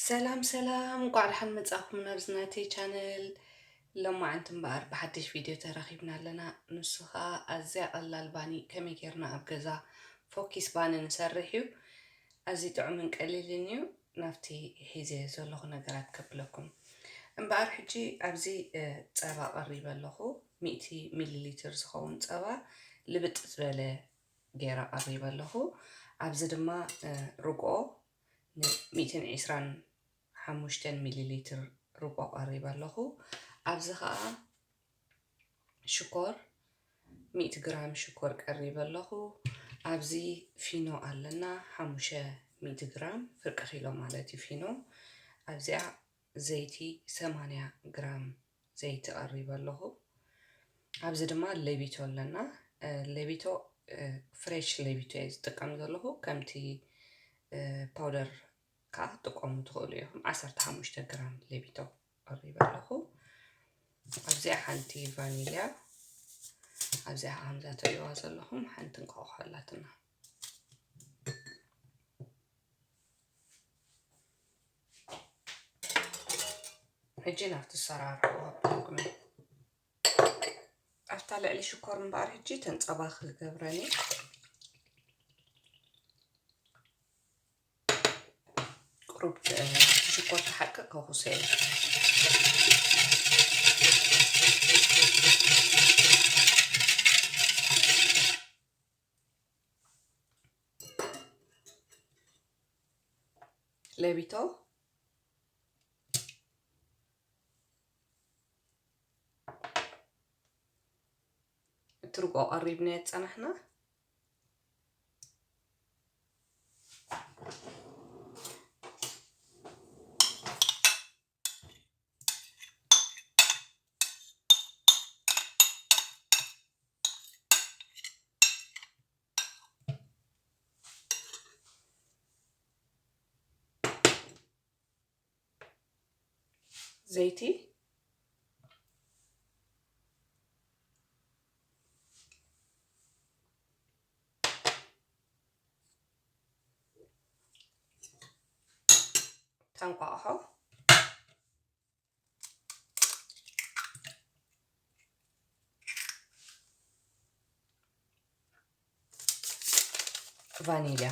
ሰላም ሰላም፣ እንኳዕ ደሓን መጻኹም ናብዚ ናተይ ቻነል። ሎማዓንቲ እምበኣር ብሓድሽ ቪድዮ ተራኺብና ኣለና። ንሱ ኸኣ ኣዝያ ቀላል ባኒ ከመይ ጌርና ኣብ ገዛ ፎኪስ ባኒ ንሰርሕ እዩ። ኣዝዩ ጥዑምን ቀሊልን እዩ። ናብቲ ሒዘ ዘለኹ ነገራት ከብለኩም። እምበኣር ሕጂ ኣብዚ፣ እ፣ ጸባ ቀሪበ ኣለኹ። ሚእቲ ሚሊ ሊትር ዝኸውን ጸባ ልብጥ ዝበለ ገይረ ቀሪበ ኣለኹ። ኣብዚ ድማ፣ እ፣ ርግኦ ን-፣ ሚእትን ዕስራን ሓሙሽተን ሚሊ ሊትር ርግኦ ቀሪበ ኣለኹ። ኣብዚ ኸኣ ሽኮር፣ ሚእቲ ግራም ሽኮር ቀሪበ ኣለኹ። ኣብዚ ፊኖ ኣለና፣ ሓሙሽተ ሚእቲ ግራም፣ ፍርቂ ኪሎ ማለት እዩ ፊኖ። ኣብዚኣ ዘይቲ፣ ሰማንያ ግራም ዘይቲ ቀሪበ ኣለኹ። ኣብዚ ድማ ሌቢቶ ኣለና። እ፣ ሌቢቶ፣ እ፣ ፍሬሽ ሌቢቶ እየ ዝጥቀም ዘለኹ። ከምቲ፣ እ፣ ፓውደር ከኣ ክትጥቀሙ ትኽእሉ ኢኹም። ዓሰርተ ሓሙሽተ ግራም ሌቢቶ ቀሪበ ኣለኹ። ኣብዚኣ ሓንቲ ቫኒልያ፣ ኣብዚኣ ከምዛ ትርእይዋ ዘለኹም ሓንቲ እንቋቑሖ ኣላትና። ሕጂ ናብቲ ዝሰራርሕዎ ኣብኩም። ኣብታ ልዕሊ ሽኮር እምበኣር ሕጂ ተን ጸባ ክገብረን እዩ። ቁሩብ፣ እ፣ ሽኮር ተሓቅቅ ከኹሰ እዩ። ሌቢቶ እቲ ርግኦ ቀሪብናዮ ዝጸናሕና። ዘይቲ፣ ታንቋቑሖ፣ ቫኒልያ።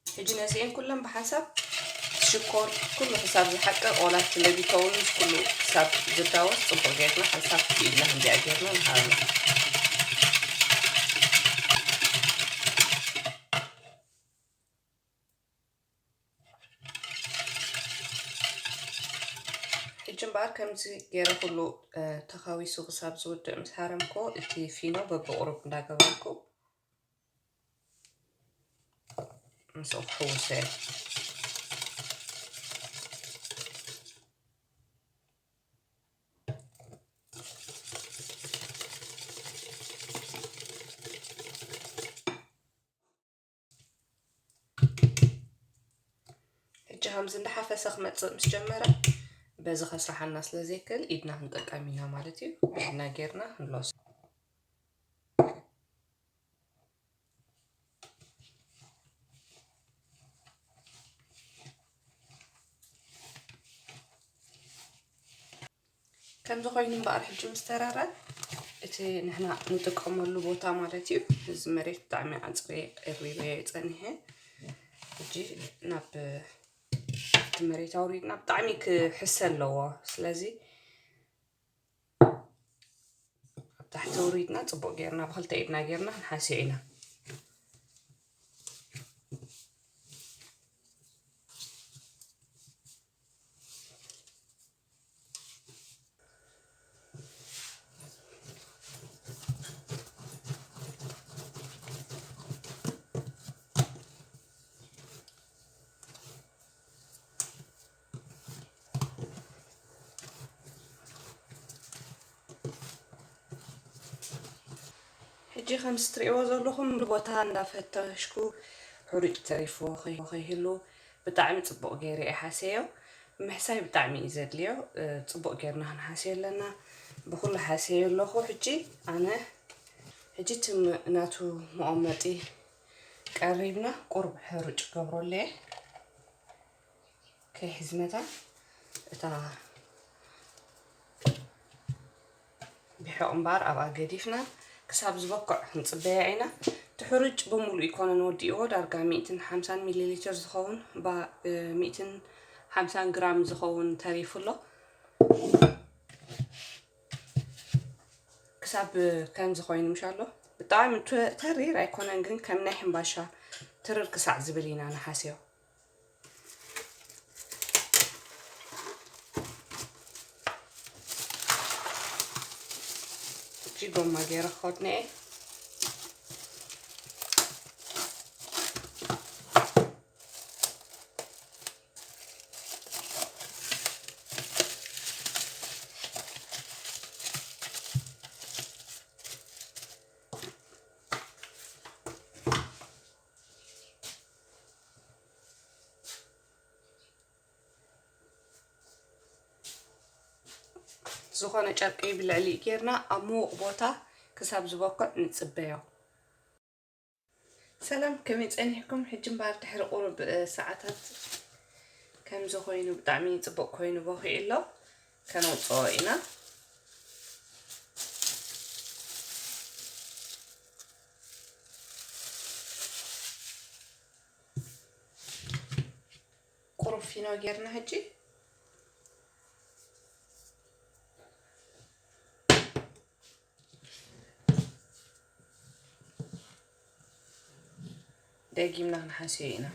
ሕጂ ነዚኤን ኩለን ብሓንሳብ ሽኮር ኩሉ ክሳብ ዝሓቅቕ፣ ዋላ እቲ ሌቢቶ እውን ምስ ኩሉ ክሳብ ዝዳወስ ጽቡቕ ጌርና ሓንሳብ ኢድና ከምዚኣ ጌርና ንሃርሞ። ሕጂ እምበኣር ከምዚ ገይረ ኩሉ፣ እ፣ ተኻዊሱ ክሳብ ዝውድእ ምስ ሃረምኩ፣ እቲ ፊኖ በብቑሩብ እንዳገበርኩ ምስኡ ክሕውሶ እየ። ሕጂ ከምዚ እንዳሓፈሰ ክመጽእ ምስ ጀመረ፣ በዚ ከስርሓና ስለ ዘይክእል ኢድና ክንጥቀም ኢና ማለት እዩ። ብኢድና ጌርና ክንለሶ። ከምዚ ኮይኑ እምበኣር ሕጂ ምስ ተረረ፣ እቲ ንሕና ንጥቀመሉ ቦታ ማለት እዩ፣ እዚ መሬት ብጣዕሚ ኣጽርየ ቀሪበዮ ጸኒሐ። ሕጂ ናብ እቲ መሬት ኣውሪድና፣ ብጣዕሚ ክሕሰ ኣለዎ። ስለዚ ኣብ ታሕቲ ኣውሪድና ጽቡቕ ጌርና ብኽልተ ኢድና ጌርና ክንሓስዮ ኢና። ሕጂ ከምዚ ትርእይዎ ዘለኹም ንቦታ እንዳፈተሽኩ፣ ሕሩጭ ተሪፍዎ ከይ-፣ ከይህሉ ብጣዕሚ ጽቡቕ ገይረ እየ ሓሰዮ። ምሕሳይ ብጣዕሚ እዩ ዘድልዮ። እ፣ ጽቡቕ ጌርና ክንሓስዮ ኣለና። ብኹሉ ሓስየ ኣለኹ። ሕጂ ኣነ ሕጂ እቲ ም-፣ ናቱ መቐመጢ ቀሪብና ቁሩብ ሕሩጭ ገብረሉ እየ። ከይሕዝ መታን እታ ብሕቕ እምበኣር ኣብኣ ገዲፍና ክሳብ ዝበኩዕ ክንጽበያ ኢና። እቲ ሕሩጭ ብምሉእ ኣይኮነን ወዲእዎ፣ ዳርጋ ሚእትን ሓምሳን ሚሊ ሊትር ዝኸውን፣ ባ-፣ እ፣ ሚእትን ሓምሳን ግራም ዝኸውን ተሪፉ ኣሎ። ክሳብ ከምዚ ኮይኑ ምሻ ኣሎ። ብጣዕሚ ተ-፣ ተሪር ኣይኮነን፣ ግን ከም ናይ ሕምባሻ ትርር ክሳዕ ዝብል ኢና ንሓስዮ። እቺ ጎማ ገይረ ክኸድነ እየ። ዝኾነ ጨርቂ ብልዕሊ ጌርና ኣብ ምዉቕ ቦታ ክሳብ ዝበኩዕ ንጽበዮ። ሰላም፣ ከመይ ጸኒሕኩም? ሕጂ እምበኣር ድሕሪ ቁሩብ፣ እ፣ ሰዓታት ከምዚ ኮይኑ ብጣዕሚ ጽቡቕ ኮይኑ ቦኺዑ ኣሎ። ከነውጽኦ ኢና። ቁሩብ ፊኖ ጌርና ሕጂ ደጊምና ክንሓስዮ ኢና።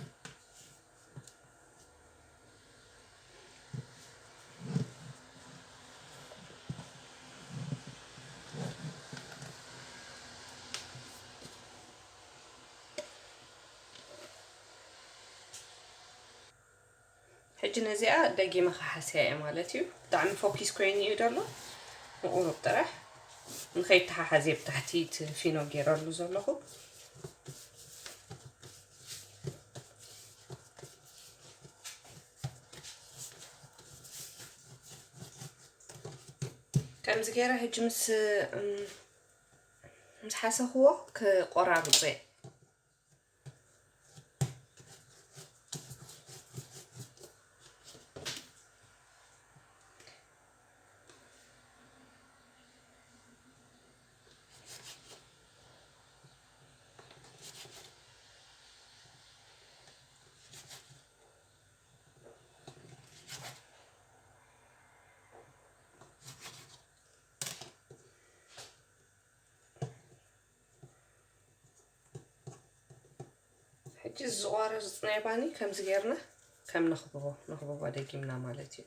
ሕጂ ነዚኣ ደጊመ ክሓስያ እየ ማለት እዩ። ብጣዕሚ ፎኪስ ኮይኑ እዩ ዘሎ። ንቁሩብ ጥራሕ ንኸይተሓሓዝ እየ ብታሕቲ እቲ ፊኖ ገይረሉ ዘለኹ። ከምዚ ገይረ ሕጂ ምስ፣ እም፣ ምስ ሓሰኽዎ ክቆራርጾ እየ። ሕጂ ዝቆራረጽናዮ ባኒ ከምዚ ጌርና ከም ነኽብቦ፣ ነኽብቦ ደጊምና ማለት እዩ።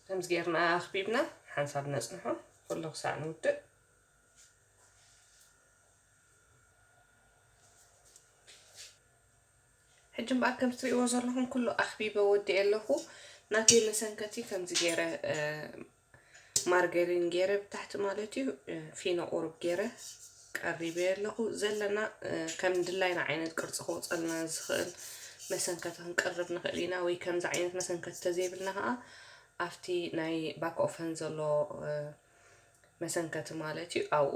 ከምዚ ጌርና ኣኽቢብና ሓንሳብ ነጽንሖ፣ ኩሉ ክሳዕ ንውድእ። ሕጂ እምበኣር ከም ትሪእዎ ዘለኹም ኩሉ ኣኽቢበ ወዲኤ ኣለኹ። ናተይ መሰንከቲ ከምዚ ገይረ፣ እ፣ ማርገሪን ገይረ ብታሕቲ ማለት እዩ፣ እ፣ ፊኖ ቁሩብ ገይረ ቀሪበ ኣለኹ። ዘለና፣ እ፣ ከም ድላይና ዓይነት ቅርጺ ከውፀልና ዝኽእል መሰንከቲ ክንቀርብ ንኽእል ኢና፣ ወይ ከምዚ ዓይነት መሰንከቲ ተዘይብልና ከዓ ኣብቲ ናይ ባክ ኦፈን ዘሎ፣ እ፣ መሰንከቲ ማለት እዩ፣ ኣብኡ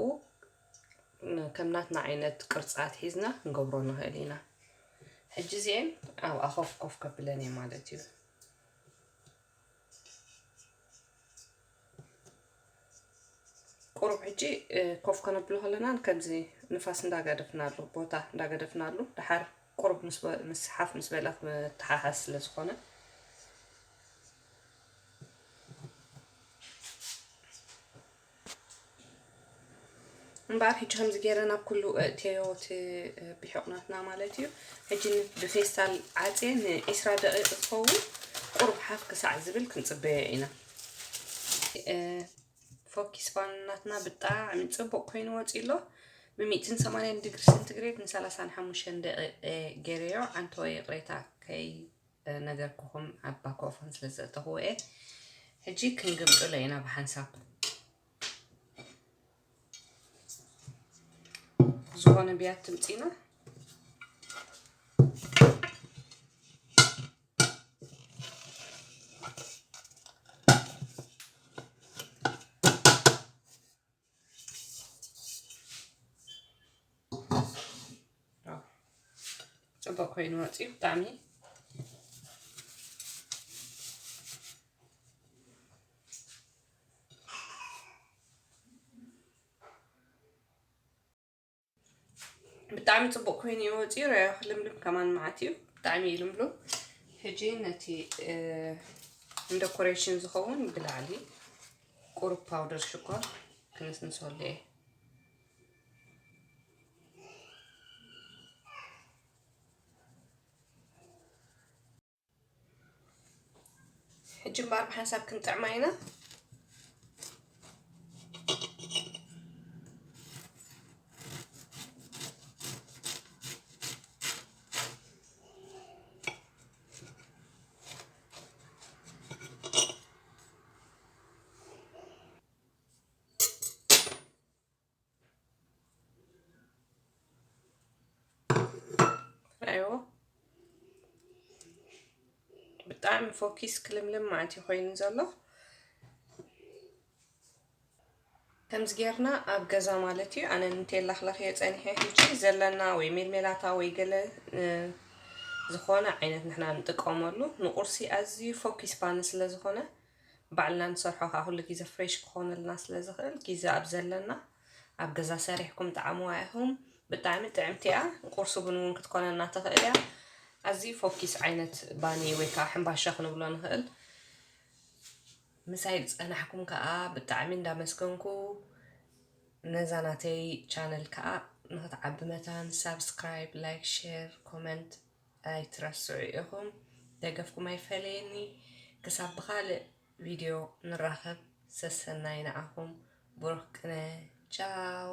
ን-፣ ከም ናትና ዓይነት ቅርጻት ሒዝና ክንገብሮ ንኽእል ኢና። ሕጂ እዚኤን ኣብኣ ኮፍ ኮፍ ከብለን እየ ማለት እዩ። ቁሩብ ሕጂ፣ እ፣ ኮፍ ከነብሎ ከለና ከምዚ ንፋስ እንዳገደፍናሉ፣ ቦታ እንዳገደፍናሉ፣ ደሓር ቁሩብ ምስ በ-፣ ምስ ሓፍ ምስ በለ ክተሓሓዝ ስለ ዝኾነ። እምበኣር ሕጂ ከምዚ ገይረ ናብ ኩሉ እእትዮ እቲ፣ እ፣ ብሒቕ ናትና ማለት እዩ። ሕጂ ን-፣ ብፌስታል ዓጽየ ንዒስራ ደቂቕ ዝኸውን ቁሩብ ሓፍ ክሳዕ ዝብል ክንጽበዮ ኢና። እ፣ ፎኪስ ባን ናትና ብጣዕሚ ጽቡቕ ኮይኑ ወጺኡ ኣሎ። ብሚእትን ሰማንያን ዲግሪ ሴንቲግሬድ ንሰላሳን ሓሙሽተን ደቂቕ፣ እ፣ ገይረዮ። ዓንተወ ይቕሬታ ከይ ነገርኩኹም ኣብ ባክ ኦፈን ስለ ዘእተኽዎ እየ። ሕጂ ክንግምጥሎ ኢና ብሓንሳብ። ዝኾነ ብያት ትምፂና። ጽቡቅ ኮይኑ ወፂኡ ብጣዕሚ። ብጣዕሚ ጽቡቅ ኮይኑ እዩ ወፂኡ። ራዮ ክልምልም ከማን መዓት እዩ። ብጣዕሚ ይልምሉ። ሕጂ ነቲ ንደኮሬሽን ዝኸውን ብላዕሊ ቁሩብ ፓውደር ሽኮር ክንስንሰሉ እየ። ሕጂ እምበኣር ብሓንሳብ ክንጥዕማ ኢና። ራዮ ብጣዕሚ ፎኪስ ክልምልም ማለት እዩ ኮይኑ ዘሎ። ከምዚ ጌርና ኣብ ገዛ ማለት እዩ። ኣነ ንቴላ ክለኽዮ ጸኒሐ። ሕጂ ዘለና ወይ ሜልሜላታ ወይ ገለ ዝኾነ ዓይነት ንሕና ንጥቀመሉ ንቁርሲ ኣዝዩ ፎኪስ ባኒ ስለ ዝኾነ ባዕልና ንሰርሖ ከዓ ኩሉ ግዜ ፍሬሽ ክኾነልና ስለ ዝኽእል ግዜ ኣብ ዘለና ኣብ ገዛ ሰሪሕኩም ጣዕምዋ ኢኹም። ብጣዕሚ ጥዕምቲ እያ። ቁርሲ ቡን እውን ክትኮነና ትኽእል እያ። ኣዝዩ ፎኪስ ዓይነት ባኒ ወይ ከዓ ሕምባሻ ክንብሎ ንኽእል። ምሳይ ዝጸናሕኩም ከዓ ብጣዕሚ እንዳመስገንኩ ነዛ ናተይ ቻነል ከዓ ንኽትዓቢ መታን ሳብስክራይብ፣ ላይክ፣ ሼር፣ ኮመንት ኣይትረስዑ ኢኹም። ደገፍኩም ኣይፈለየኒ። ክሳብ ብኻልእ ቪድዮ ንራኸብ። ሰሰናይ ንዓኹም። ብሩኽ ቅነ። ቻው።